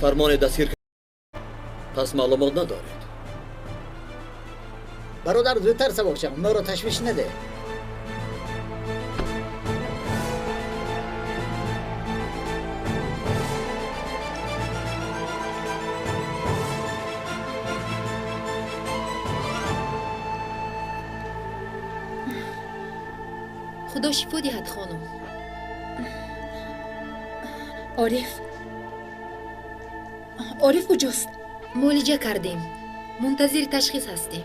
Фармоне дастгир, пас маълумот надоред. Бародар, зудтар савор шав, моро ташвиш наде. Худо шифо диҳад, хонум. Ориф, Ориф куҷост? Муолиҷа кардем, мунтазири ташхис ҳастем.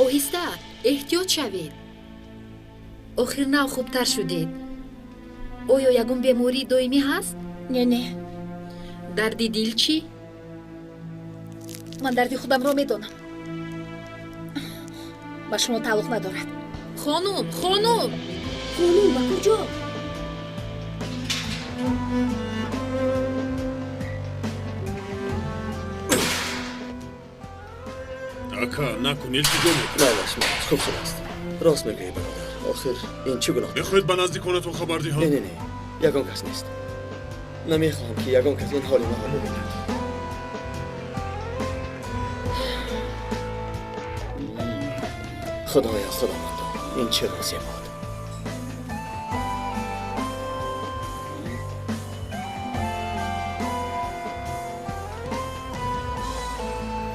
Оҳиста, эҳтиёт шавед. Охир нав хубтар шудед. Оё ягон бемории доимӣ ҳаст? Не, не. Дарди дил чӣ? Ман дарди худамро медонам, ба шумо тааллуқ надорад. Хонум, хонум! Хонум, ба куҷо? Ака, накун, илтиҷо мекунам. Майлаш, майлаш, хуб шудааст. Рост мегӯӣ, бародар. Охир ин чӣ гуноҳ? Мехоҳед ба наздиконатон хабар диҳам? Не, не, не, ягон кас нест. Намехоҳам, ки ягон кас ин ҳоли маро бибинад. Худоё, худовандо, ин чӣ рӯзе буд?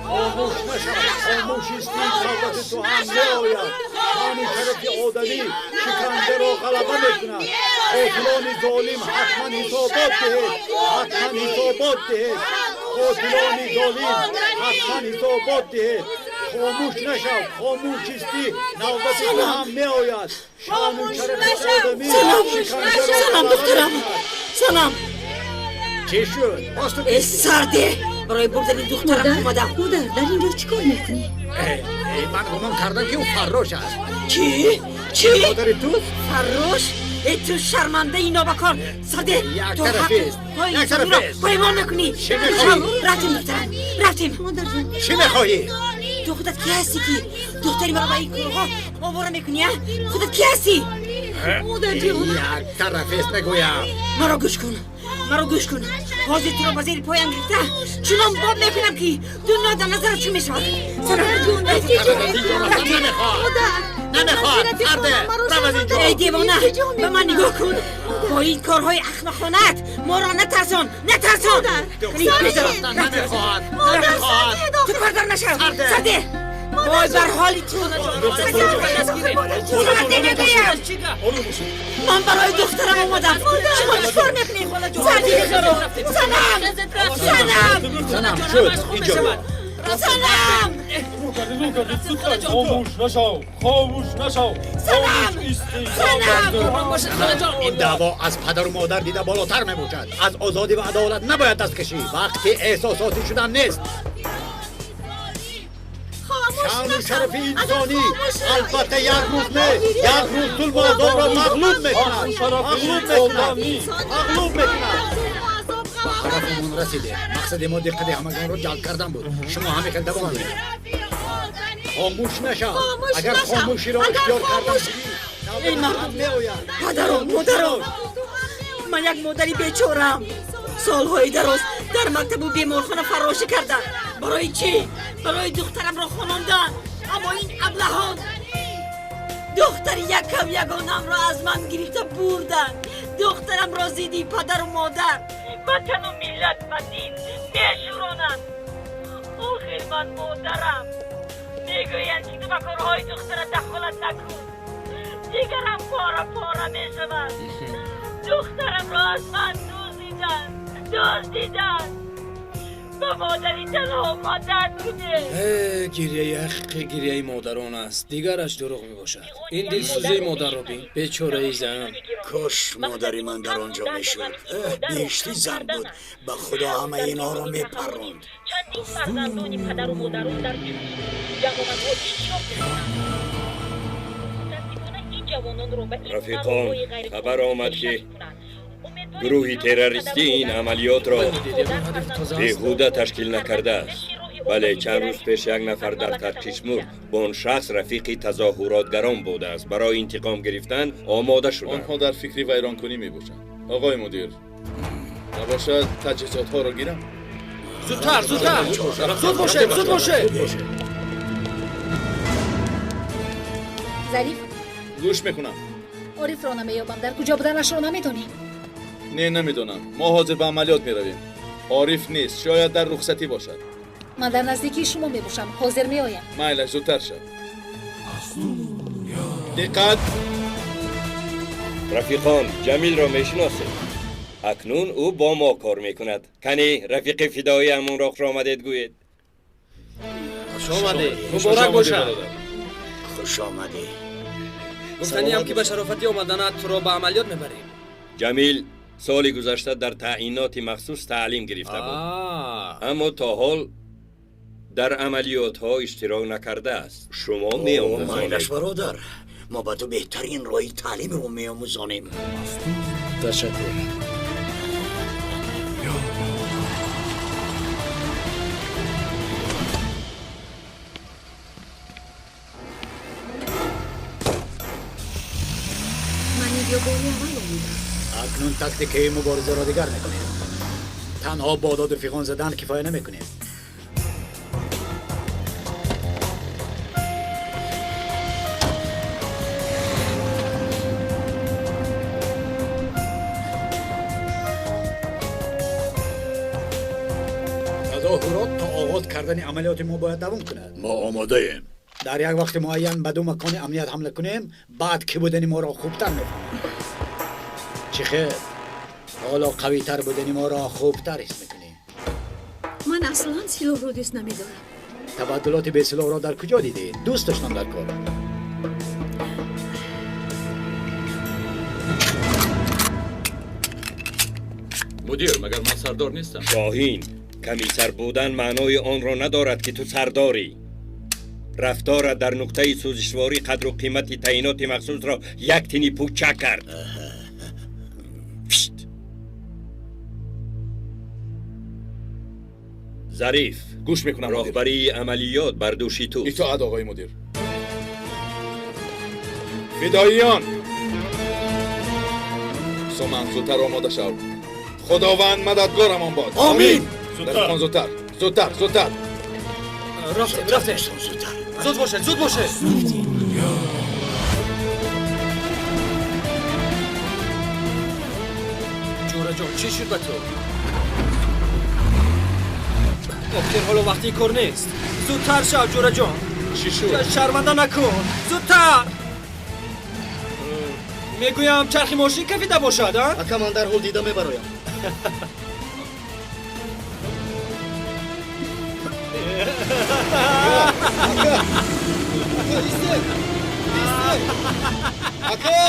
Хомӯш нашав, хомӯш истӣ, навбати ту ҳам меояд. Шаъну шарафи одамӣ шиканҷаро ғалаба мекунад. Қотилони золим, ҳатман ҳисобот диҳед, ҳатман ҳисобот диҳед. Қотилони золим, ҳатман ҳисобот диҳед. Хомӯш нашав, хомӯш истӣ, навбати ту ҳам меояд. Шаъну шарафи одамӣ шиканҷаро Санам, ғалаба духтарам. мекунад. Санам! Чӣ шуд? Боз ту Э, кистӣ? сарде, барои бурдани духтарам омадам. Модар, дар ин ҷо чӣ кор мекунӣ? Э, ман гумон кардам, ки ӯ фаррош аст. Чӣ, чӣ? Модари туст? Фаррош? Э, ту шармандаи нобакор, сарде! Як ту тарафист, ҳаққи як тарафист. поймол мекунӣ. Чӣ мехоҳӣ? Рафтем, духтарам, рафтем. Модарҷон! Чӣ мехоҳӣ? Ту худат кӣ ҳастӣ, ки духтари маро ба ин корҳо овора мекунӣ, а? Худат кӣ ҳастӣ? Модарҷон! Як тарафист, мегӯям. Маро гӯш кун, маро гӯш кун. Ҳозир туро ба зери поям гирифта, чунон боб мекунам, ки дунё дар назарат чӣ мешавад. Намехоҳад, намехоҳад. Сарде, рав аз инҷо. Эй девона, ба ман нигоҳ кун. Бо ин корҳои ахмақонаат моро натарсон, натарсон. Намехоҳад, намехоҳад. Ту кордор нашав. Сарде. Сарде, вой бар ҳоли ту! Сарде, мегӯям, ман барои духтарам омадам. Шумо чӣ кор мекунед? Сарде, санам, санам! Санам, шуд, инҷо бо. Санам! Хомӯш нашав, хомӯш нашав! Санам! Санам! Ин даъво аз падару модар дида болотар мебошад. Аз озодӣ ва адолат набояд даст кашид. Вақти эҳсосотӣ шудан нест. Шаъну шарафи инсонӣ албатта як рӯз, не, як рӯз зулму азобро мағлуб мекунад, мағлуб мекунад, мағлуб мекунад. Ба ҳадафамон расидем. Мақсади мо диққати ҳамагонро ҷалб кардан буд. Шумо ҳамин хел давом диҳед. Хомӯш нашав. Агар хомӯширо ихтиёр кардан, Эй мардум! меояд. Падарон, модарон, ман як модари бечораам. Солҳои дароз дар мактабу беморхона фаррошӣ кардам. Барои чӣ? Барои духтарамро хонондан. Аммо ин аблаҳон духтари якам ягонамро аз ман гирифта бурданд. Духтарамро зидди падару модар, ватану миллат ва дин мешӯронанд. Охир ман модарам. Мегӯянд, ки ту ба корҳои духтара дахолат накун, дигарам пора пора мешавад. Духтарамро аз ман дуздиданд, дуздиданд. Ба модари танҳо мадад кунед. Э, гирьяи ҳақиқӣ гирьяи модарон аст, дигараш дурӯғ мебошад. Ин дилсӯзии модарро бин, бечораи зан. Кош модари ман дар он ҷо мешуд. Биҳиштӣ зан буд, ба худо, ҳамаи инҳоро мепарронд. Чандин фарзандони падару модарон дар чунин ҷамоатҳо иштирок мекунанд. Мутаассифона, ин ҷавононро ба ин Рафиқон, амалҳои ғайриқонунӣ хабар омад, ки мекунанд. Гурӯҳи террористӣ ин амалиётро беҳуда ташкил накардааст. Бале, чанд рӯз пеш як нафар дар таркиш мурд. Бо он шахс рафиқи тазоҳуротгарон будааст. Барои интиқом гирифтан омода шуданд. Онҳо дар фикри вайронкунӣ мебошанд, оғои мудир. Набошад таҷҳизотҳоро гирам. Зудтар, зудтар! Зуд бошед, зуд бошед! Зариф, гӯш мекунам. Орифро намеёбам, дар куҷо буданашро намедонӣ? Не, намедонам. Мо ҳозир ба амалиёт меравем. Ориф нест, шояд дар рухсатӣ бошад. Ман дар наздикии шумо мебошам, ҳозир меоям. Майлаш, зудтар шав. Диққат! Рафиқон, Ҷамилро мешиносед? Акнун ӯ бо мо кор мекунад. Кани, рафиқи фидоӣ ҳамонро хуш омадед гӯед. Хуш омадед. Муборак бошад. Хуш омадед. Гуфтаниям ки ба шарофати омаданат туро ба амалиёт мебарем. Ҷамил соли гузашта дар таъиноти махсус таълим гирифта буд, аммо то ҳол дар амалиётҳо иштирок накардааст. Шумо меомӯзонед. Майлаш бародар, мо ба ту беҳтарин роҳи таълимро меомӯзонем. Ташаккур. Ман инҷо бори аввал омадам. Акнун тактикаи муборизаро дигар мекунем. Танҳо бо доду фиғон задан кифоя намекунем. Тазоҳурот то оғоз кардани амалиёти мо бояд давом кунад. Мо омодаем. Дар як вақти муайян ба ду макони амният ҳамла кунем, баъд кӣ будани моро хубтар мефаҳмем. Чӣ хел? Ҳоло қавитар будани моро хубтар ҳис мекунем. Ман аслан силоҳро дӯст намедорам. Табаддулоти бесилоҳро дар куҷо дидед? Дӯст доштам дар кор. Мудир, магар ман сардор нестам? Шоҳин, комиссар будан маънои онро надорад ки ту сардорӣ. Рафторат дар нуқтаи сӯзишворӣ қадру қимати таъиноти махсусро як тини пӯчак кард. Зариф, гӯш мекунам. Роҳбарии амалиёт бар дӯши туст. Итоат, оғои мудир. Фидоиён, суман, зудтар омода шав. Худованд мададгорамон бод. Омин. Зудтар, зудтар, зудтар, зудтар. Рафтем, рафтем. Зуд бошед, зуд бошед. Ҷӯраҷон, чӣ шуд ба ту? Охир ҳоло вақти кор нест. Зудтар шав, ҷӯраҷон. Чӣ шуд? Шарманда накун. Зудтар. Мегӯям чархи мошин кафида бошад, а? Ака, ман дарҳол дида мебароям. Ака! Истед! Истед! Ака!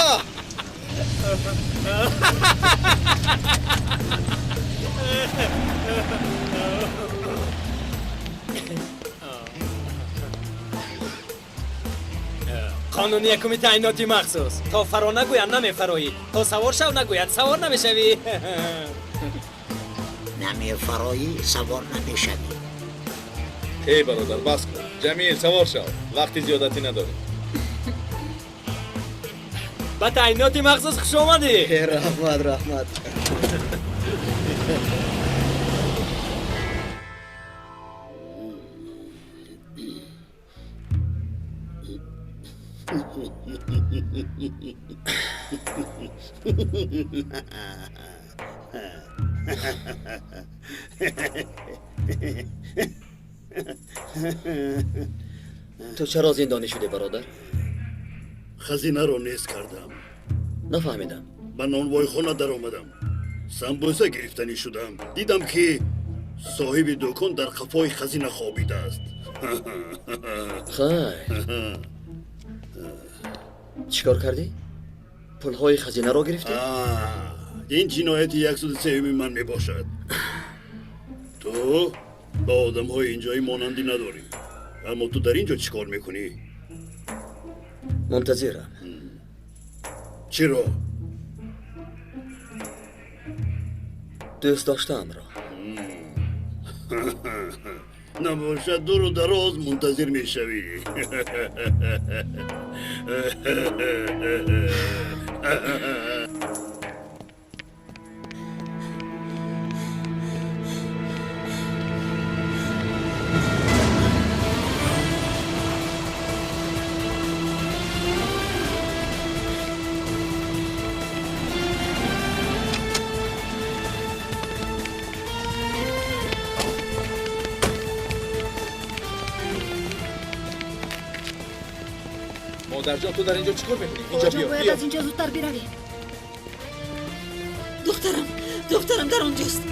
Қонуни якуми таъиноти махсус. То фаро нагӯянд намефароӣ, то савор шав нагӯянд савор намешавӣ. Намефароӣ, савор намешавӣ. Эй бародар, бас кун. Ҷамил, савор шав, вақти зиёдатӣ надорем. Ба таъиноти махсус хуш омадӣ. Раҳмат, раҳмат. Ту чаро зиндонӣ шудӣ, бародар? Хазинаро нест кардам. Нафаҳмидам. Ба нонвойхона даромадам, самбӯса гирифтанӣ шудам. Дидам ки соҳиби дукон дар қафои хазина хобидааст. Хайр, чӣ кор кардӣ? Пулҳои хазинаро гирифтӣ? Ин ҷинояти 103-юми ман мебошад. Ту ба одамҳои инҷоӣ монандӣ надорӣ. Аммо ту дар ин ҷо чӣ кор мекунӣ? Мунтазирам. Чиро? Дӯст доштаамро. Набошад, дуру дароз мунтазир мешавӣ. Модарҷон, ту дар инҷо чӣ кор мекунӣ? Инҷо биё. Бояд аз инҷо зудтар биравем. Духтарам, духтарам дар онҷост.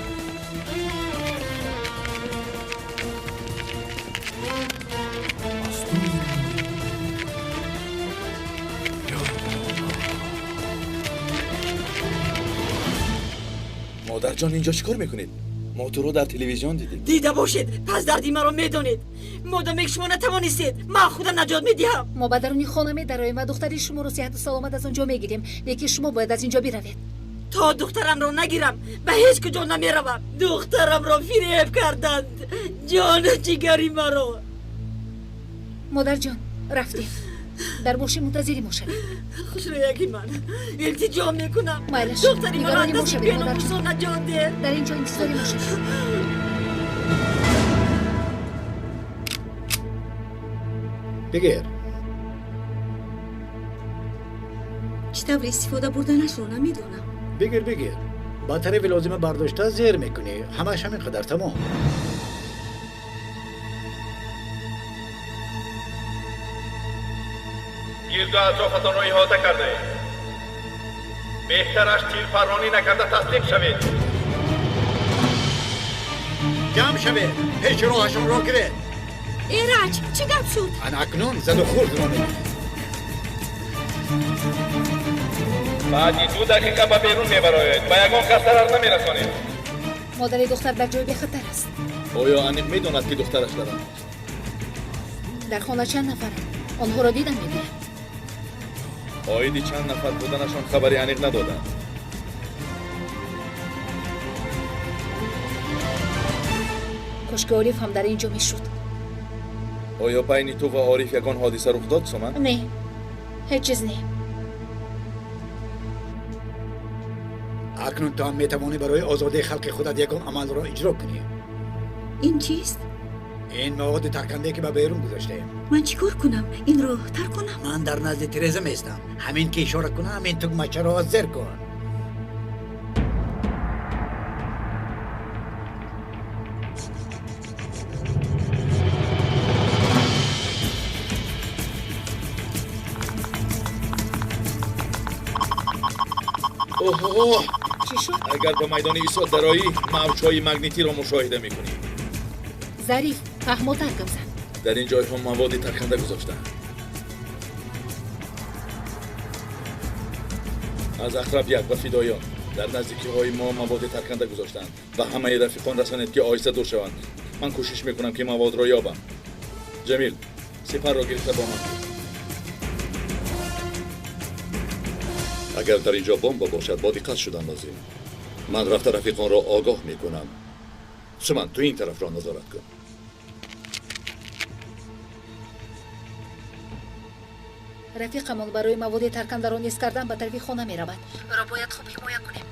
Модарҷон, инҷо чӣ кор мекунед? Мо туро дар телевизион дидем. Дида бошед, пас дарди маро медонед. Модоме ки шумо натавонистед, ман худам наҷот медиҳам. Мо ба даруни хона медароем ва духтари шуморо сиҳату саломат аз он ҷо мегирем, лекин шумо бояд аз инҷо биравед. То духтарамро нагирам, ба ҳеҷ куҷо намеравам. Духтарамро фиреб карданд. Ҷону ҷигари маро. Модарҷон, рафтем. Дар мошин мунтазири мо шавед. Хушрӯяки ман, илтиҷо мекунам. Майлаш, духтари маро нигарони мо аз дасти шавед, модарҷон. беномусо наҷот деҳ. Дар ин ҷо интизори мо шавед. Бигир. Чӣ тавр истифода бурданашро намедонам. Бигир, бигир. Ба тарафи лозима бардошта зер мекунӣ. Ҳамааш ҳамин қадар, тамом. Гирду атрофатонро иҳота кардаед. Беҳтараш тирпарронӣ накарда таслим шавед. Ҷамъ шавед, пеши роҳашонро гиред. Эраҷ, чӣ гап шуд? Ана акнун заду хурдро мебинед. Баъди 2 дақиқа ба берун мебароед. Ба ягон кас зарар намерасонед. Модари духтар дар ҷои бехатар аст. Оё аниқ медонад, ки духтараш дар он аст? Дар хона чанд нафаранд? Онҳоро дидам, мегӯяд. Оиди чанд нафар буданашон хабари аниқ надоданд. Кошки Ориф ҳам дар ин ҷо мешуд. Оё байни ту ва Ориф ягон ҳодиса рух дод, Суман? Не, ҳеҷ чиз не. Акнун ту ҳам метавонӣ барои озодии халқи худат ягон амалро иҷро кунӣ. Ин чист? Ин маводи таркандае, ки ба берун гузоштаем. Ман чӣ кор кунам? Инро тар кунам? Ман дар назди тиреза меистам. Ҳамин ки ишора кунам, ҳамин тугмачаро зер кун. Оҳ! Чӣ шуд? Агар ба майдони Исо дароӣ, мавҷҳои магнитиро мушоҳида мекунӣ. Зариф, фаҳмотар гап зан. Дар ин ҷойҳо маводи тарканда гузоштаанд. Аз Ахраб 1 ба фидоён. Дар наздикиҳои мо маводи тарканда гузоштаанд. Ба ҳамаи рафиқон расонед, ки оҳиста дур шаванд. Ман кӯшиш мекунам, ки маводро ёбам. Ҷамил, сипарро гирифта бо ман. Агар дар инҷо бомба бошад, бо диққат шудан лозим. Ман рафта рафиқонро огоҳ мекунам. Суман, ту ин тарафро назорат кун. Рафиқамон барои маводи таркандаро низ кардан ба тарафи хона меравад. Ӯро бояд хуб ҳимоя кунем.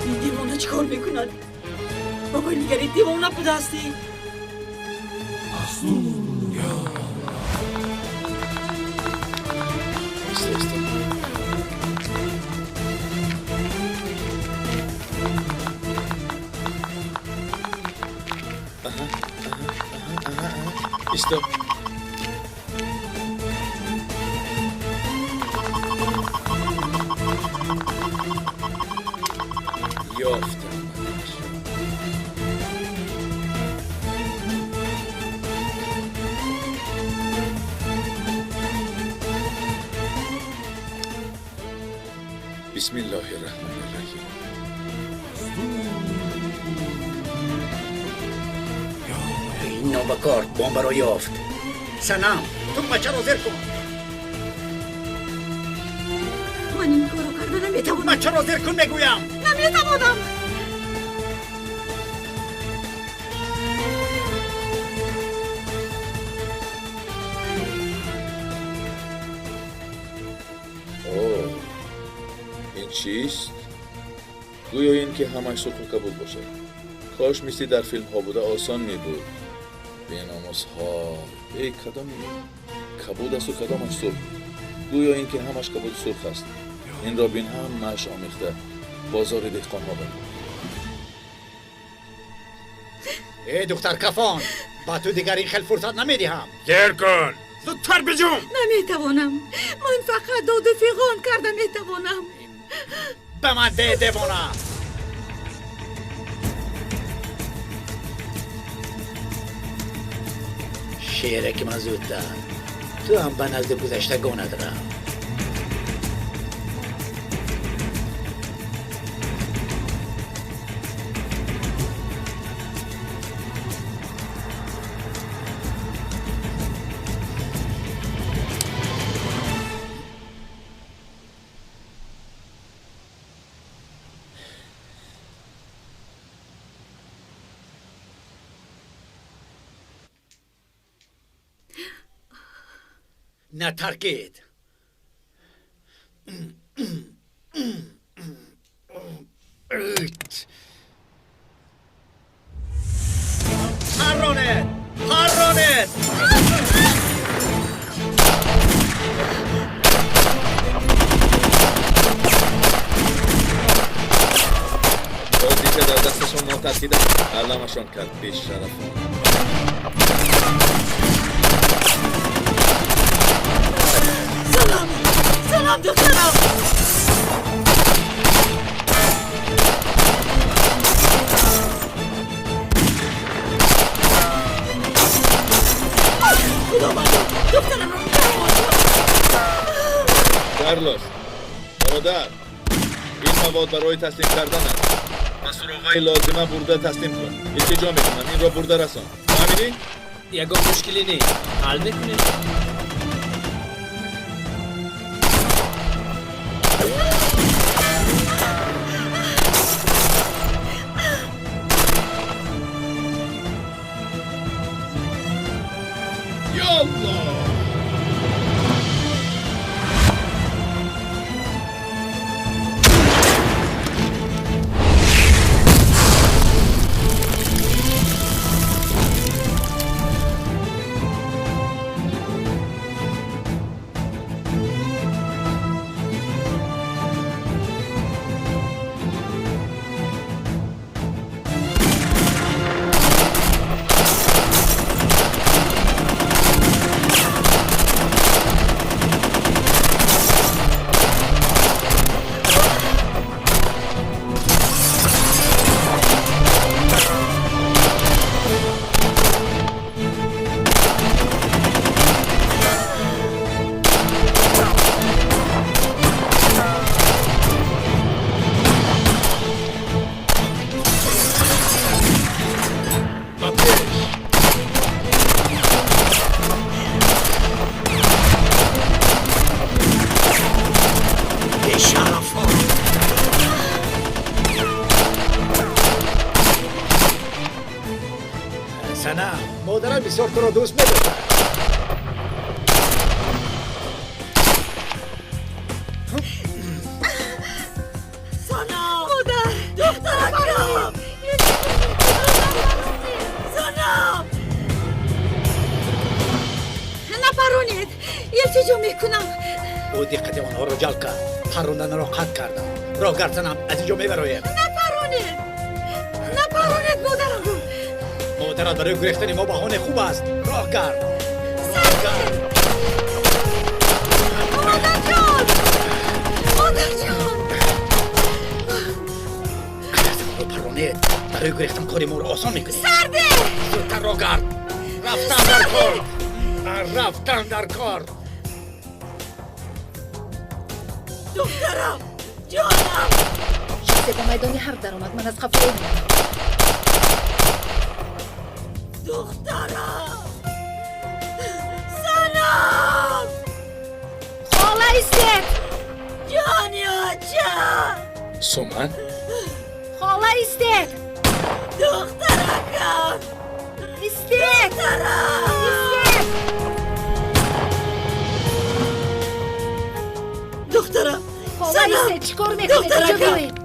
Ин девона чӣ кор мекунад? Бобои нигари, девона будаастӣ? Иста, иста. Аҳа, аҳа, аҳа, аҳа, аҳа. Исто. Ёфтам. Бисмиллоҳи раҳмони раҳим. Ин нобакор бомбаро ёфт. Санам, тугмачаро зер кун. Ман ин корро карда наметавонам. Тугмачаро зер кун, мегӯям. Наметавонам. О, ин чист? Гӯё ин ки ҳамаш сурху кабуд бошад. Кош мисли дар филмҳо буда осон мебуд. Беномусҳо. Эй, кадоми кабуд асту кадомаш сурх? Гӯё ин ки ҳамаш кабуду сурх аст. Инро бин, ҳамааш омехта. Бозори деҳқонҳо бин. Эй духтаркафон, ба ту дигар ин хел фурсат намедиҳам. Дер кун, зудтар биҷум. Наметавонам. Ман фақат доду фиғон карда метавонам. Ба ман де, девона. Шере ки ман зудтар. Ту ҳам ба назди гузаштагонат рав. Натаркид. Парронед! Парронед! Бозича дар дасташон нотарсида алламашон кард бешарафон. Салом! Салом, духтарам! Худовандо, духтарамро Карлос, бародар, ин мавод барои таслим кардан аст. Ба суроғаи лозима бурда таслим кун. Илтиҷо мекунам, инро бурда расон. Фаҳмидӣ? Ягон мушкиле нест. Ҳал мекунем. Яллоҳ! Санам, модарам бисёр туро дӯст медорад. Санам! Модар! Духтаракам! Санам! Напаронед! Илтиҷо мекунам. Ӯ диққати онҳоро ҷалб кард. Парронданро қатъ кардам. Роҳ гард, Санам, аз инҷо мебароем. Напаронед! Напаронед модарамро! Модарат барои гурехтани мо баҳонаи хуб аст. Роҳ гард. Сард! Модарҷон! Модарҷон! Агар Санамро парронед, барои гурехтан кори моро осон мекунед. Сарде! Зудтар роҳ гард. Рафтан дар кор. Рафтан дар кор. Духтарам! Ҷонам! Шахсе ба майдони ҳарб даромад. Ман аз қафо омадам. Духтарам! Санам! Хола, истед! Ҷони оча! Суман? Хола, истед! Духтаракам! Истед! Духтарам! Истед! Духтарам! Хола, Санам! истед! Чӣ кор мекунед? Инҷо Духтаракам! биёед!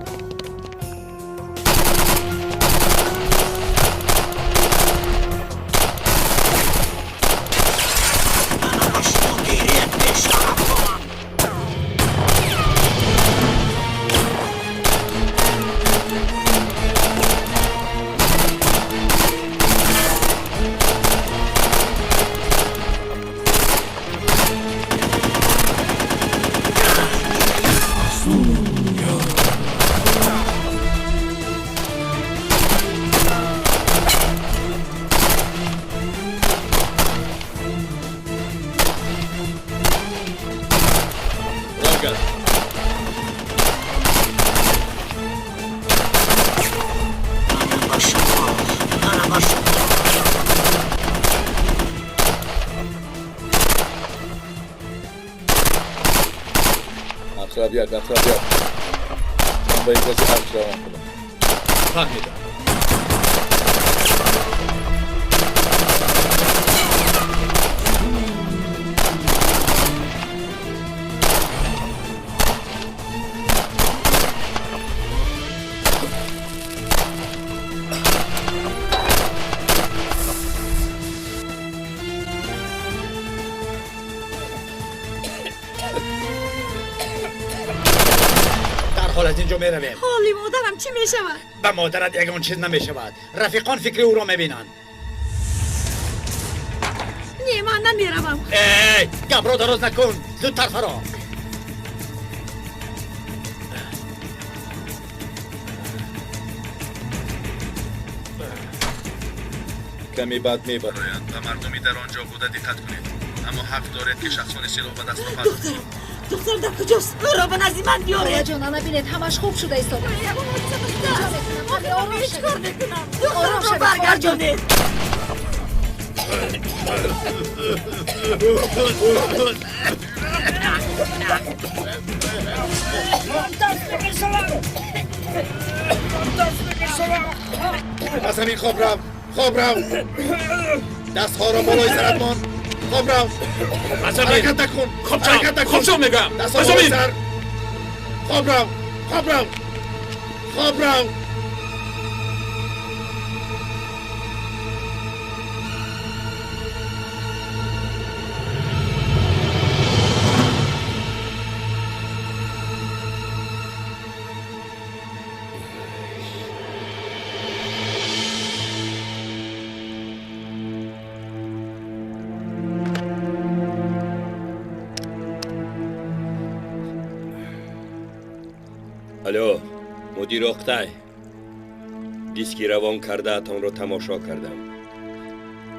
Ақраб як, ақраб як. Ба гази арч равон кунед. Фаҳмидам. Дарҳол аз инҷо меравем. Ҳоли модарам чӣ мешавад? Ба модарат ягон чиз намешавад. Рафиқон фикри ӯро мебинанд. Не, ман намеравам. Эй, гапро дароз накун, зудтар фаро. Каме баъд мебароянд. Ба мардуми дар он ҷо буда диққат кунед. Аммо ҳақ доред, ки шахсони силоҳ ба дастро пас. Духтарам, духтарам дар куҷост? Ӯро ба назди ман биёред. Холаҷон, ана бинед, ҳамаш хуб шуда истодааст. Ҳеҷ кор мекунам. Духтарамро баргардонед. Аз ҳамин хоб рав, хоб рав. Дастҳоро болои сарат мон. Хоб рав. Ҳаракат накун. Ҳаракат накун. Хоб шав мегӯям. Дастҳо болои сар. Хоб рав, хоб рав, хоб рав. Алло, мудир Оқтай. Диски равон кардаатонро тамошо кардам.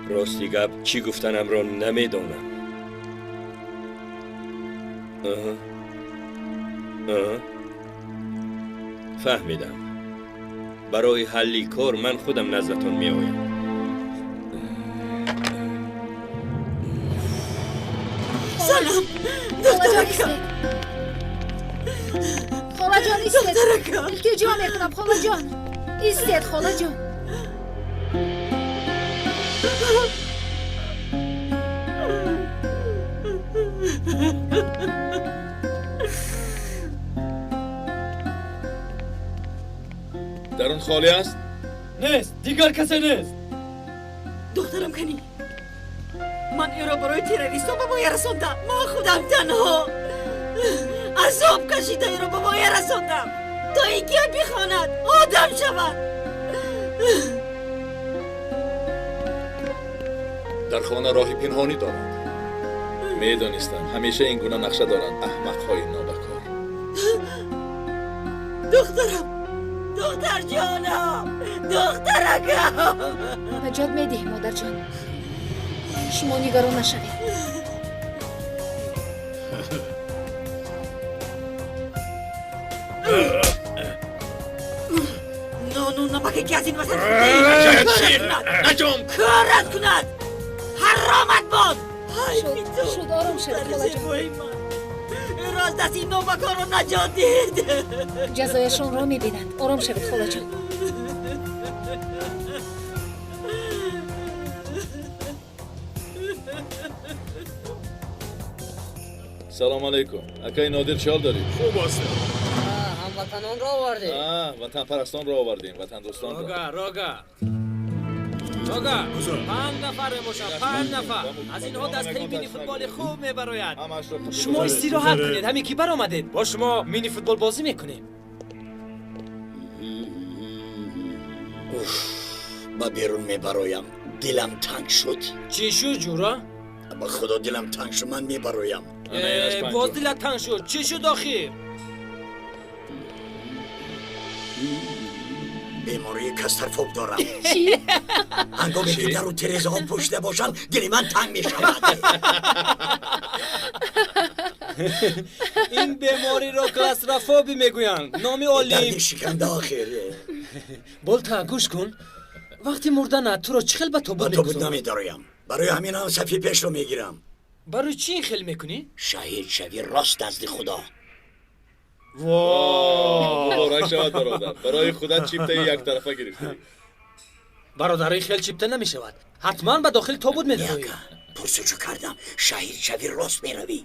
Рости гап, чӣ гуфтанамро намедонам. Фаҳмидам. Барои ҳалли кор ман худам наздатон меоям. Салом, духтаракам. Холаҷон, истед. Илтиҷо мекунам, холаҷон. Истед, холаҷон. Дарун холӣ аст? Нест, дигар касе нест. Духтарам канӣ? Ман ӯро барои террористҳо ба воя расондам. Ман худам танҳо азоб кашида ӯро ба воя расондам, то ин ки бихонад, одам шавад. Дар хона роҳи пинҳонӣ дорад. Медонистам, ҳамеша ин гуна нақша доранд аҳмақҳои нобакор. Духтарам, духтарҷонам, духтаракам. Наҷот медиҳ, модарҷон. Шумо нигарон нашавед. Нону намаке ки аз ин ватан наҷом корат кунад, ҳаромат бод. Шуд, ором шавед, холаҷон. Ӯро аз дасти ин нобакорро наҷот диҳед. Ҷазояшонро мебинанд. Ором шавед, холаҷон. Салом алейкум. Акаи Нодир, чӣ ҳол дорӣ? Хуб ҳастам. Ҳамватанонро овардем. Ватанпарастонро овардем, ватандӯстонро. Рога, рога. Рога, 5 нафар мебошанд, 5 нафар. Аз инҳо дастаи мини-футболи хуб мебарояд. Шумо истироҳат кунед, ҳамин ки баромадед, бо шумо мини-футбол бозӣ мекунем. Ба берун мебароям. Дилам танг шуд. Чӣ шуд, ҷура? Ба худо дилам танг шуд, ман мебароям. Боз дилат танг шуд. Чӣ шуд охир? Бемории клаустрофоб дорам. Чӣ? Ҳангоме ки дару тирезаҳо пӯшида бошанд, дили ман танг мешавад. Ин бемориро клаустрофобӣ мегӯянд. Номи олим. Дарди шиканда охир. Болта, гӯш кун. Вақти мурданат туро чӣ хел ба тобут Ба тобут мегузоранд? намедароям. Барои ҳамин ҳам сафи пешро мегирам. Барои чӣ ин хел мекунӣ? Шаҳид шавӣ рост назди Худо. Муборак шавад бародар. Барои худат чиптаи яктарафа гирифтӣ. Бародарои хел чипта намешавад. Ҳатман ба дохили тобут медароӣ. Пурсуҷӯ кардам, шаҳид шави рост меравӣ.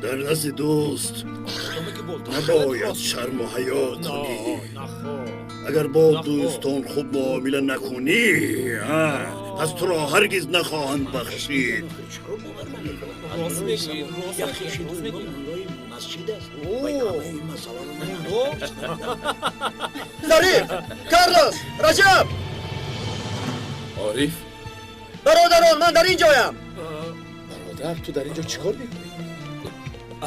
Дар назди дӯст набояд шарму ҳаё кунӣ. Агар бо дӯстон хуб муомила накунӣ, пас туро ҳаргиз нахоҳанд бахшид. Зариф! Карлос! Раҷаб! Ориф? Бародарон, ман дар ин ҷоям. Бародар, ту дар ин ҷо чӣ кор мекунӣ?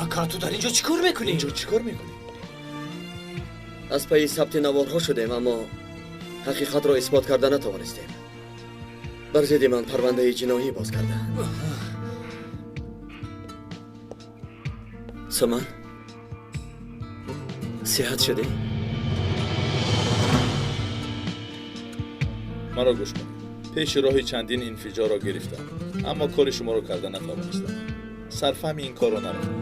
Ака, ту дар ин ҷо чӣ кор мекунӣ? Инҷо чӣ кор мекунӣ? Аз пайи сабти наворҳо шудем, аммо ҳақиқатро исбот карда натавонистем. Бар зидди ман парвандаи ҷиноӣ боз карданд. Суман, сиҳат шудӣ? Маро гӯш кун. Пеши роҳи чандин инфиҷорро гирифтам, аммо кори шуморо карда натавонистам. Сарфаҳми ин корро нарафтам.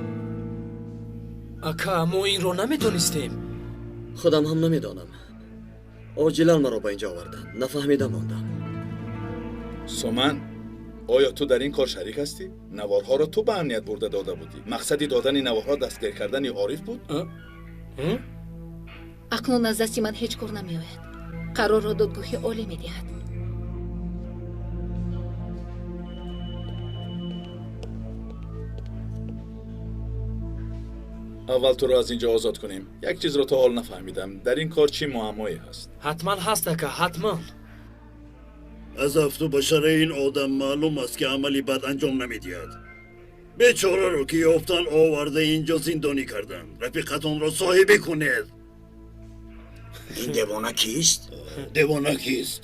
Ака, мо инро намедонистем. Худам ҳам намедонам. Оҷилан маро ба инҷо оварданд. Нафаҳмида мондам. Суман, оё ту дар ин кор шарик ҳастӣ? Наворҳоро ту ба амният бурда дода будӣ. Мақсади додани наворҳо дастгир кардани Ориф буд? Акнун аз дасти ман ҳеҷ кор намеояд. Қарорро додгоҳи олӣ медиҳад. Аввал туро аз ин ҷо озод кунем. Як чизро то ҳол нафаҳмидам. Дар ин кор чӣ муаммое ҳаст? Ҳатман ҳаст, ака, ҳатман. Аз афту башараи ин одам маълум аст, ки амали бад анҷом намедиҳад. Бечораро ки ёфтан оварда инҷо зиндонӣ карданд. Рафиқатонро соҳибӣ кунед. Ин девона кист? Девона кист?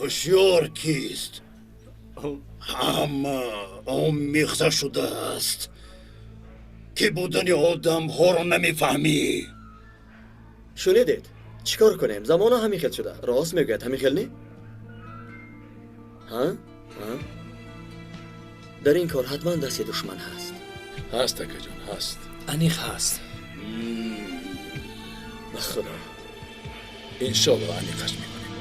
Ҳушёр кист? Ҳама омехта шудааст. Ки будани одамҳоро намефаҳмӣ. Шунидед? Чӣ кор кунем? Замона ҳамин хел шуда. Рост мегӯяд, ҳамин хел не? Ҳа? Ҳа? Дар ин кор ҳатман дасти душман ҳаст. Ҳаст, акаҷон, ҳаст. Аниқ ҳаст. Ба худо. Иншолло аниқаш мекунем.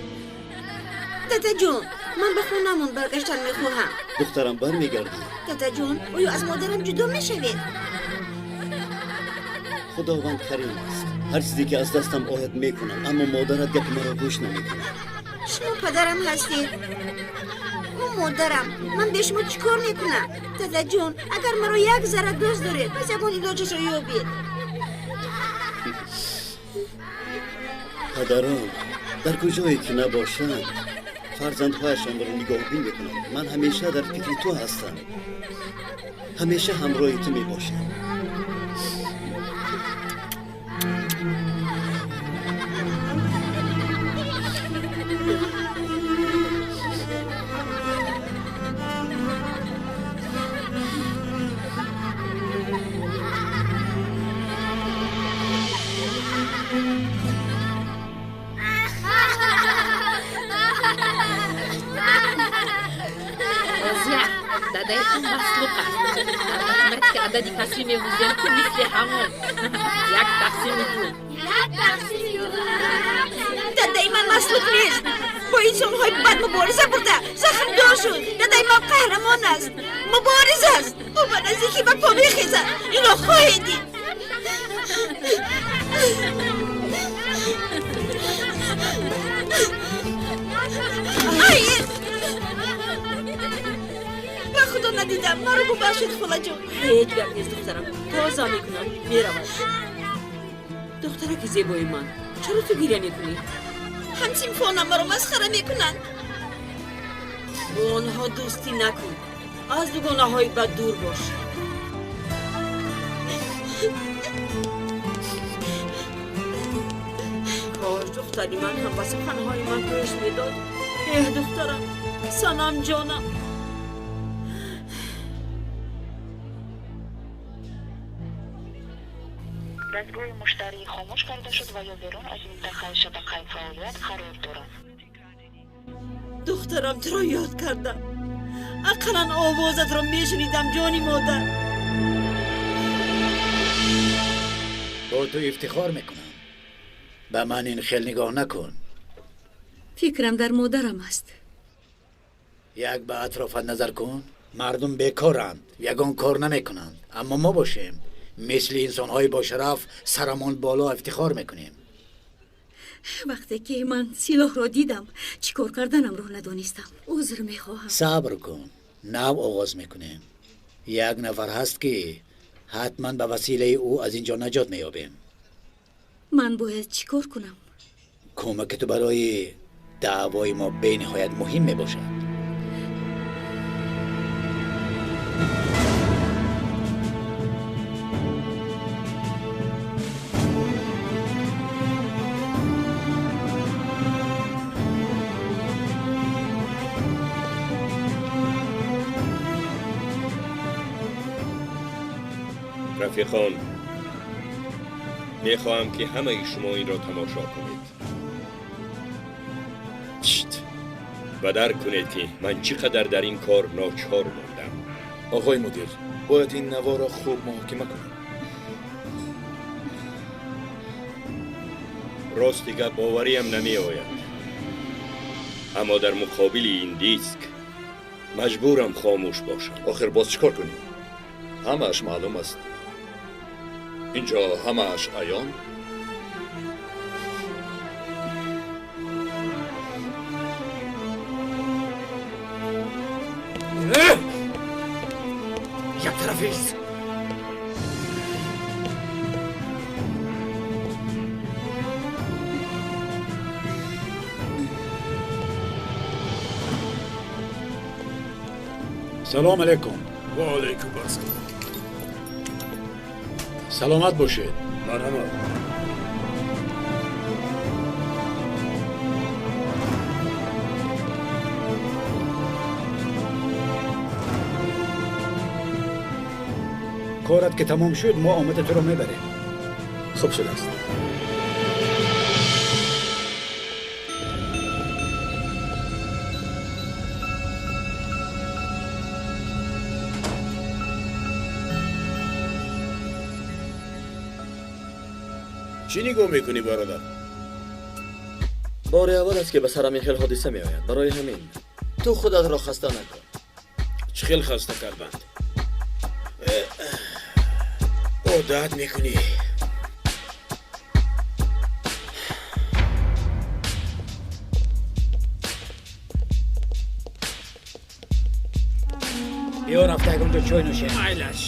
Дадаҷон, ман ба хонамон баргаштан мехоҳам. Духтарам, бармегардӣ? Дадаҷон, оё аз модарам ҷудо мешавед? Худованд карим аст. Ҳар чизе ки аз дастам ояд мекунам, аммо модарат гапи маро гӯш намекунад. Шумо падарам ҳастед. Ӯ модарам. Ман бе шумо чӣ кор мекунам? Дадаҷон, агар маро як зарра дӯст доред, пас ягон илоҷашро ёбед. Падарон дар куҷое ки набошанд, фарзандҳояшонро нигоҳбин мекунанд. Ман ҳамеша дар фикри ту ҳастам. Ҳамеша ҳамроҳи ту мебошам. Адади касрӣ мегузем, ки мисли ҳамон як тақсими ду. Дадаи ман маслук нест. Бо инсонҳои бад мубориза бурда захмдор шуд. Дадаи ман қаҳрамон аст, мубориз аст. Ӯ ба наздикӣ ба по мехезад. Инро хоҳед дид. Ай! Ба худо надидам. Маро бубахшед, холаҷон. Ҳеҷ гап нест, духтарам. Тоза мекунам, меравад. Духтараки зебои ман, чаро ту гиря мекунӣ? Ҳамсинфонам маро масхара мекунанд. Бо онҳо дӯстӣ накун. Аз дугонаҳои бад дур бош. Кош духтари ман ҳам ба суханҳои ман гӯш медод. Эҳ, духтарам, санам ҷонам. Дастгоҳи муштарӣ хомӯш карда шуд ва ё берун аз минтақаи шабакаи фаъолият қарор дорад. Духтарам, туро ёд кардам. Ақаллан овозатро мешунидам, ҷони модар. Бо ту ифтихор мекунам. Ба ман ин хел нигоҳ накун. Фикрам дар модарам аст. Як ба атрофат назар кун. Мардум бекоранд, ягон кор намекунанд. Аммо мо бошем, мисли инсонҳои бошараф сарамон боло ифтихор мекунем. Вақте ки ман силоҳро дидам, чӣ кор карданамро надонистам. Узр мехоҳам. Сабр кун, нав оғоз мекунем. Як нафар ҳаст, ки ҳатман ба василаи ӯ аз ин ҷо наҷот меёбем. Ман бояд чӣ кор кунам? Кӯмаки ту барои даъвои мо бениҳоят муҳим мебошад. Рафиқон, мехоҳам, ки ҳамаи шумо инро тамошо кунед ва дарк кунед, ки ман чӣ қадар дар ин кор ночор мондам. Оғои мудир, бояд ин наворо хуб муҳокима кунем. Рости гап, бовариам намеояд, аммо дар муқобили ин диск маҷбурам хомӯш бошам. Охир боз чӣ кор кунем? Ҳамааш маълум аст. Инҷо ҳамааш аён. Як тарафист. Салом алейкум. Ва алейкум ассалом. Саломат бошед. Марҳамат. Корат ки тамом шуд, мо омада туро мебарем. Хуб шудааст. Чӣ нигоҳ мекунӣ, бародар? Бори аввал аст, ки ба сарам ин хел ҳодиса меояд. Барои ҳамин ту худатро хаста накун. Чӣ хел хаста карданд? Одат мекунӣ. Биё, рафта ягонҷо чой нӯшем. Майлаш.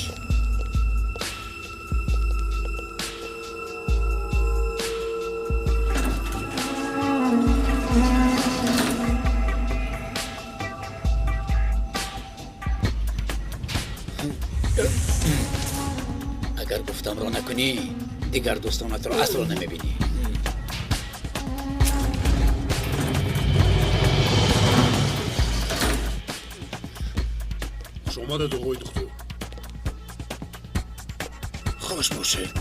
Агар гуфтамро накунӣ, дигар дӯстонатро асло намебинӣ. Хуш омадед, оғои духтур. Хуш бошед.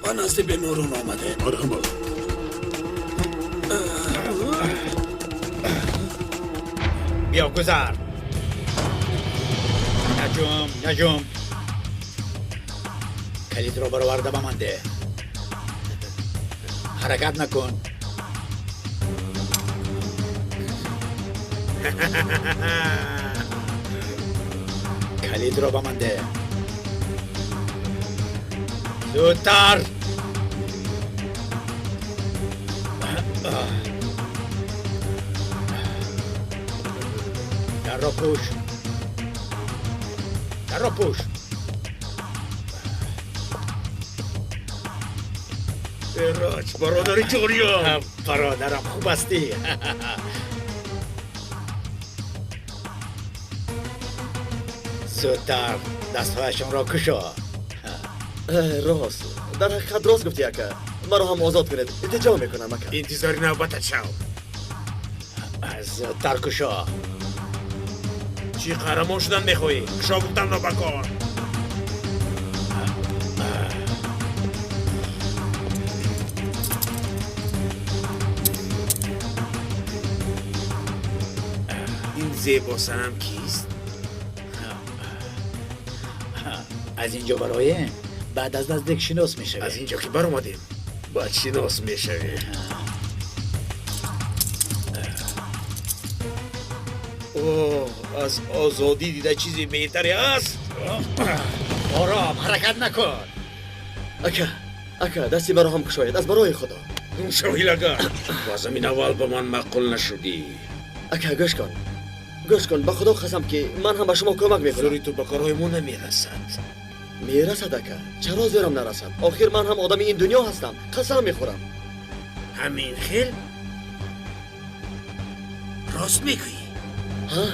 Ба назди беморон омадем. Марҳамат. Биё, гузар. Наҷум, наҷум. Калидро бароварда ба ман деҳ. Ҳаракат накун. Калидро ба ман деҳ. Зудтар! Дарро пӯш. Дарро пӯш. Эраҷ, бародари ҷориям. Бародарам, хуб ҳастӣ? Зудтар дастҳояшонро кушо. Рост, дар ҳақиқат рост гуфтӣ, ака. Маро ҳам озод кунед, илтиҷо мекунам, ака. Интизори навбатат шав. Зудтар кушо. Чӣ қаҳрамон шудан мехоҳӣ? Кушо гуфтамро ба кор. Зебосанам кист? Аз инҷо бароем, баъд аз наздик шинос мешавем. Аз инҷо ки баромадем, баъд шинос мешавем. Оҳ, аз озодӣ дида чизи беҳтаре аст? Ором, ҳаракат накун. Ака, ака, дасти маро ҳам кушоед, аз барои Худо. Шоҳилагар, боз ҳамин аввал ба ман маъқул нашудӣ. Ака, гӯш кун. Гӯш кун, ба Худо қасам ки ман ҳам ба шумо кӯмак мекунам. Зӯри ту ба корҳои мо намерасад. Мерасад, ака. Чаро зӯрам нарасад? Охир ман ҳам одами ин дунё ҳастам. Қасам мехӯрам. Ҳамин хел? Рост мегӯӣ? Ҳа.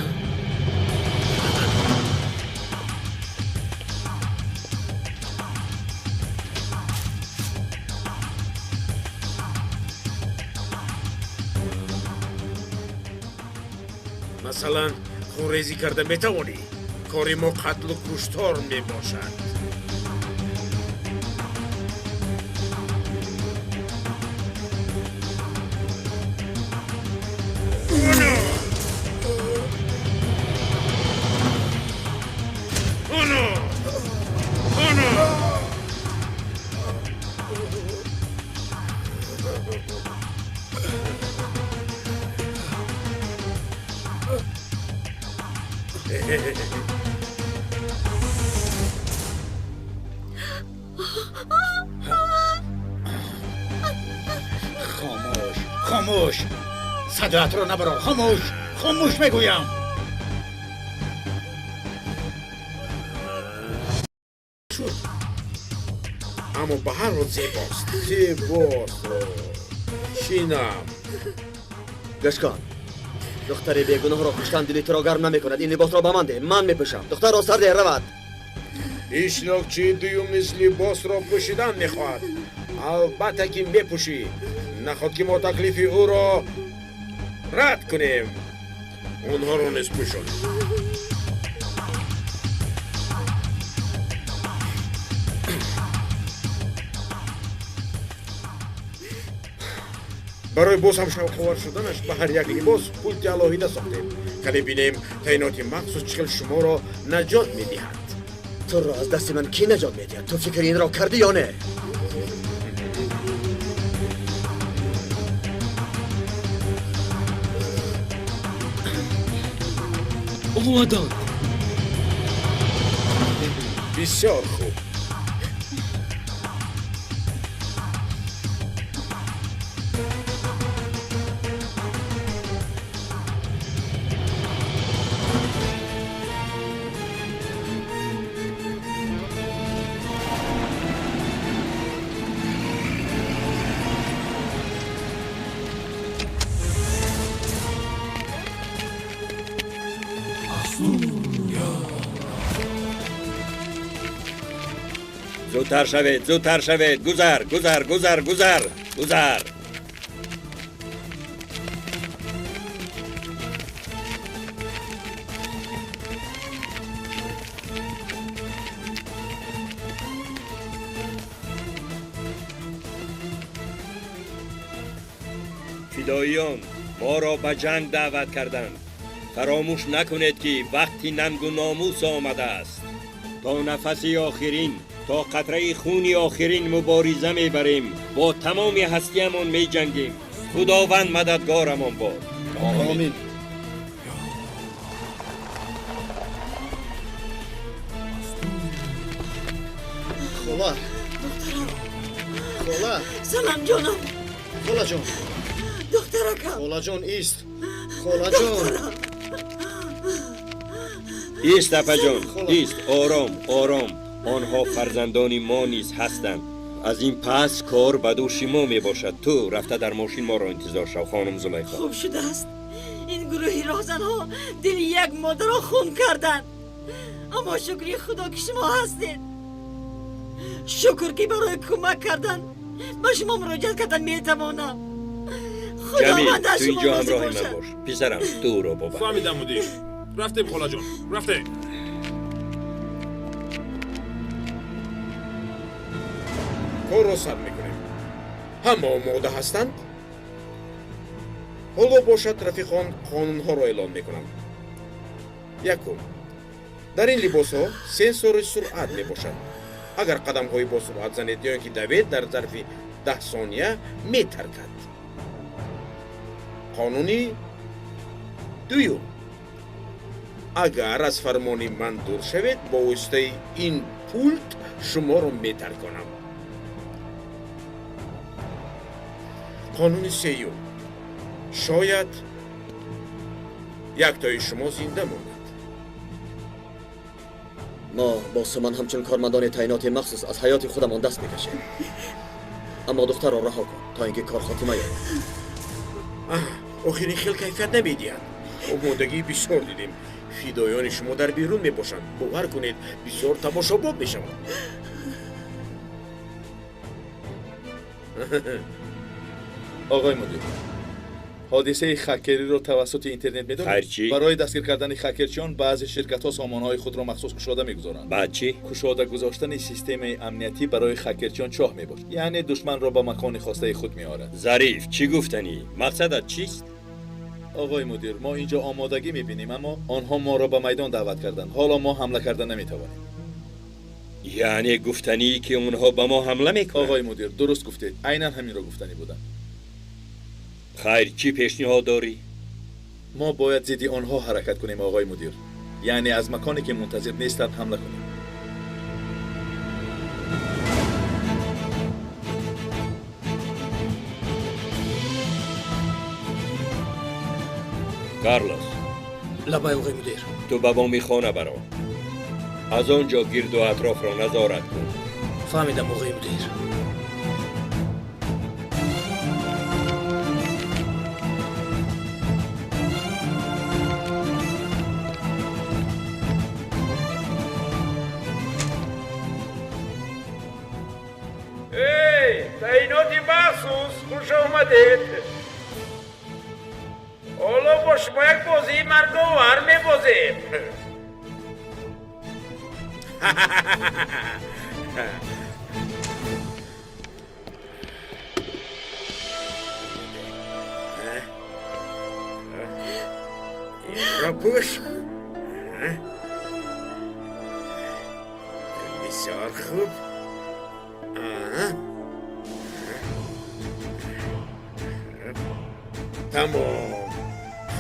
Масалан, хунрезӣ карда метавонӣ? Кори мо қатлу куштор мебошад. Хомӯш, хомӯш, садоятро набарор. Хомӯш, хомӯш мегӯям. Шуд, аммо ба ҳар ҳол зебост, зебост. Шинам. Гӯш кун, духтари бегуноҳро куштан дили туро гарм намекунад. Ин либосро ба ман деҳ, ман мепӯшам. Духтарро сар деҳ, равад. Иштирокчии дуюм низ либосро пӯшидан мехоҳад. Албатта ки мепӯшӣ. Наход ки мо таклифи ӯро рад кунем. Онҳоро низ пӯшонем. Барои боз ҳам шавқовар шуданаш ба ҳар як либос пулти алоҳида сохтем. Кане бинем таъиноти махсус чӣ хел шуморо наҷот медиҳад. Туро аз дасти ман кӣ наҷот медиҳад? Ту фикри инро кардӣ ё не? Омаданд. Бисёр хуб. Зудтар шавед, зудтар шавед, гузар, гузар, гузар, гузар, гузар. Фидоиён моро ба ҷанг даъват карданд. Фаромӯш накунед ки вақти нангу номус омадааст. То нафаси охирин, то қатраи хуни охирин мубориза мебарем. Бо тамоми ҳастиямон меҷангем. Худованд мададгорамон бод. Омин. Хола, хола. Салам ҷонам. Холаҷон. Духтаракам. Холаҷон, ист. Холаҷон. Ист, апаҷон, ист. Ором, ором. Онҳо фарзандони мо низ ҳастанд. Аз ин пас кор ба дӯши мо мебошад. Ту рафта дар мошин моро интизор шав, хонум Зулайхо. Хуб шудааст. Ин гурӯҳи роҳзанҳо дили як модарро хун карданд. Аммо шукри Худо ки шумо ҳастед. Шукр ки барои кӯмак кардан ба шумо муроҷиат кардан метавонам. Ҷамил, ту инҷо ҳамроҳи ман бош. Писарам, ту ӯро бобар. Фаҳмидам, мудир. Рафтем, холаҷон, рафтем. Корро сар мекунем. Ҳама омода ҳастанд? Ҳоло бошад, рафиқон, қонунҳоро эълон мекунам. Якум, дар ин либосҳо сенсори суръат мебошад. Агар қадамҳои босуръат занед ё ин ки давед, дар зарфи 10 сония метаркад. Қонуни дуюм: агар аз фармони ман дур шавед, бо воситаи ин пулт шуморо метарконам. Қонуни сеюм: шояд яктои шумо зинда монад. Мо бо Суман ҳамчун кормандони таъиноти махсус аз ҳаёти худамон даст мекашем, аммо духтарро раҳо кун то ин ки кор хотима ёбад. Охир ин хел кайфият намедиҳад. Омодагии бисёр дидем. Фидоёни шумо дар берун мебошанд. Бовар кунед, бисёр тамошобоб мешаванд. Оғои мудир, ҳодисаи хакериро тавассути интернет медонед? Хайр, чӣ? Барои дастгир кардани хакерчиён баъзе ширкатҳо сомонаҳои худро махсус кушода мегузоранд. Баъд чӣ? Кушода гузоштани системаи амниятӣ барои хакерчиён чоҳ мебошад, яъне душманро ба макони хостаи худ меорад. Зариф, чӣ гуфтанӣ? Мақсадат чист? Оғои мудир, мо инҷо омодагӣ мебинем, аммо онҳо моро ба майдон даъват карданд. Ҳоло мо ҳамла карда наметавонем. Яъне гуфтанӣ ки онҳо ба мо ҳамла мекунанд? Оғои мудир, дуруст гуфтед. Айнан ҳаминро гуфтанӣ будам. Хайр, чӣ пешниҳод дорӣ? Мо бояд зидди онҳо ҳаракат кунем, оғои мудир. Яъне аз маконе ки мунтазир нестанд ҳамла кунем. Карлос. Лабай, оғои мудир. Ту ба боми хона баро. Аз он ҷо гирду атрофро назорат кун. Фаҳмидам, оғои мудир. Эй, таъиноти махсус, хуш омадед. Ҳоло бо шумо як бозии марговар мебозем. Инро пӯш. Бисёр хуб. Тамом.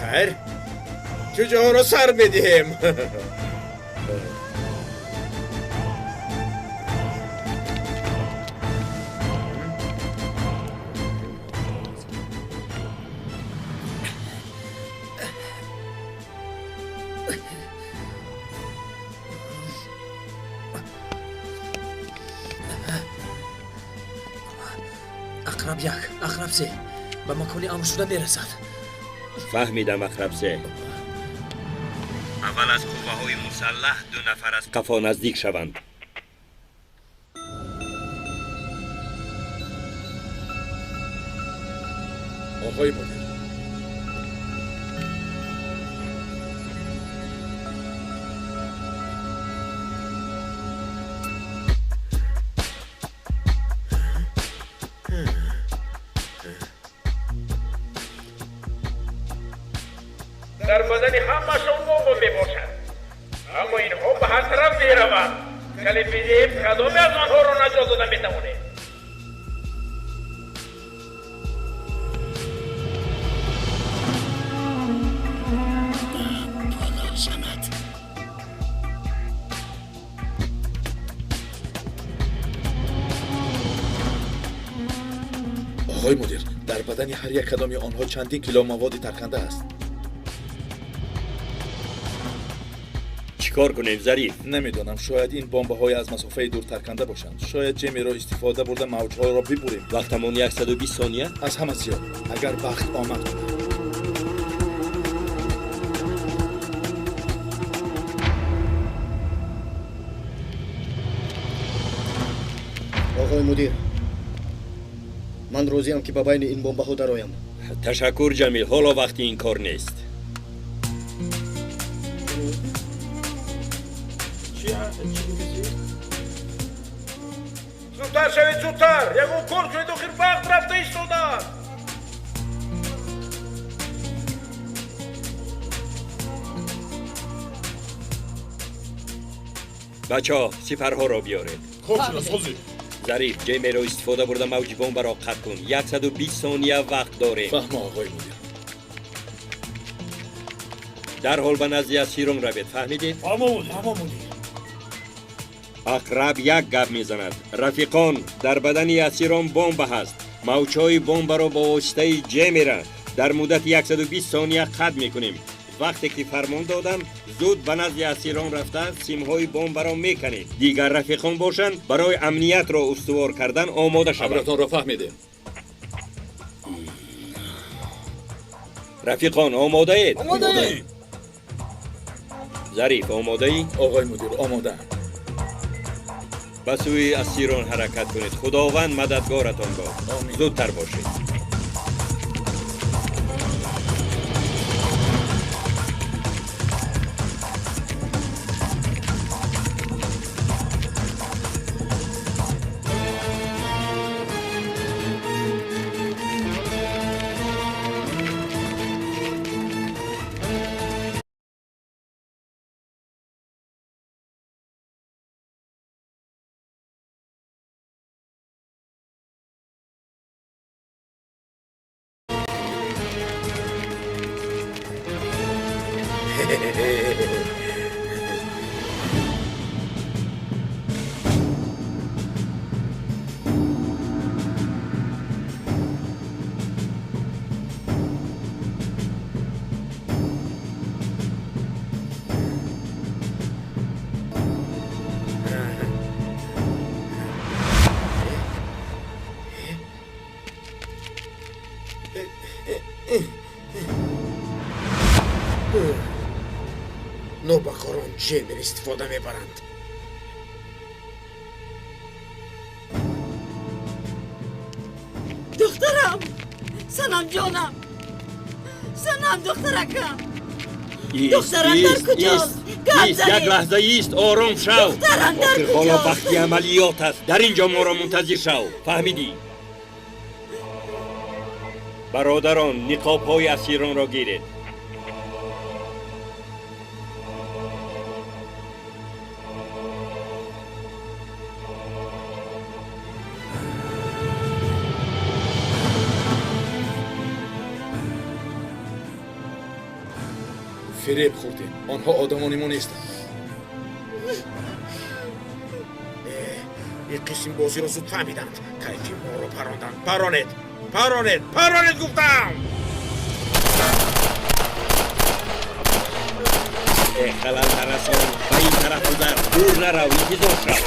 Хайр, ҷуҷаҳоро сар медиҳем. Ақраб як, ақраб се ба макони амршуда мерасад. Фаҳмидам, ақраб се. Аввал аз қувваҳои мусаллаҳ 2 нафар аз қафо наздик шаванд. Оғои мудир, дар бадани ҳамашон бомба мебошад, аммо инҳо ба ҳар тараф мераванд. Калид бидиҳем, кадоме аз онҳоро наҷот дода метавонем? Оғои мудир, дар бадани ҳар як кадоми онҳо чандин кило маводи тарканда аст. Чӣ кор кунем, Зариф? Намедонам, шояд ин бомбаҳои аз масофаи дур тарканда бошанд. Шояд ҷемеро истифода бурда мавҷҳоро бибурем. Вақтамон 120 сония? Аз ҳама зиёд, агар вақт омад кунад. Оғои мудир, ман розиам ки ба байни ин бомбаҳо дароям. Ташаккур, Ҷамил, ҳоло вақти ин кор нест. Зудтар шавед, зудтар! Ягон кор кунед, охир вақт рафта истодааст. Бачаҳо, сипарҳоро биёред. Хуб шуд, созӣ. Зариф, ҷемеро истифода бурда мавҷи бомбаро қатъ кун. 120 сония вақт дорем. Фаҳмо, оғои мудир. Дарҳол ба назди асирон равед, фаҳмидед? Фаҳмо, мудир. Фаҳмо, мудир. Ақраб як гап мезанад. Рафиқон, дар бадани асирон бомба ҳаст. Мавҷҳои бомбаро бо воситаи ҷемера дар муддати 120 сония қатъ мекунем. Вақте ки фармон додам, зуд ба назди асирон рафта симҳои бомбаро меканед. Дигар рафиқон бошанд, барои амниятро устувор кардан омода шаванд. Амратонро фаҳмидем. Рафиқон, омодаед? Омодаем. Зариф, омодаӣ? Оғои мудир, омодаам. Ба сӯи асирон ҳаракат кунед. Худованд мададгоратон бод. Зудтар бошед. Нобакорон ҷемер истифода мебаранд. Духтарам, Санамҷонам, Санам, духтаракам. Духтарам дар куҷост? Гап Ист, як занед. лаҳза ист, ором шав. Духтарам дар Охир ҳоло куҷост? вақти амалиёт аст. Дар ин ҷо моро мунтазир шав. Фаҳмидӣ? Бародарон, ниқобҳои асиронро гиред. Фиреб хӯрдем. Онҳо одамони мо нестанд. Ин қисм бозиро зуд фаҳмиданд. Кайфи моро паронданд. Паронед, паронед, паронед, гуфтам. Э, халал нарасон, ба ин тараф гузар, дур нарав, интизор шав.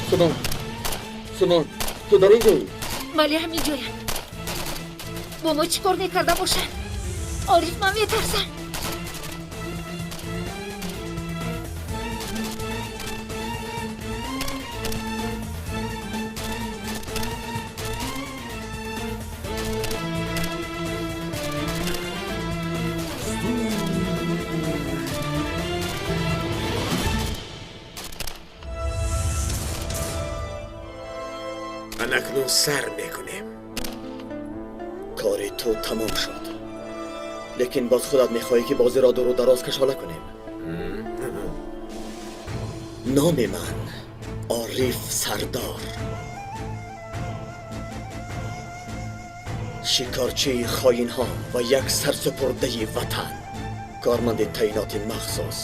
Сунон, Сунон, ту дар ин ҷоӣ? Бале, ҳамин ҷоям. Бо мо чӣ кор мекарда бошанд? Ориф, ман метарсам. Анакнун сар мекунем. Кори ту тамом шуд, лекин боз худат мехоҳӣ, ки бозиро дуру дароз кашола кунем. Номи ман Ориф Сардор, шикорчии хоинҳо ва як сарсупурдаи ватан, корманди таъиноти махсус,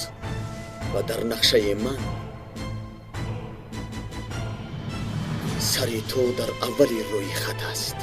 ва дар нақшаи ман сари ту дар аввали рӯи хат аст.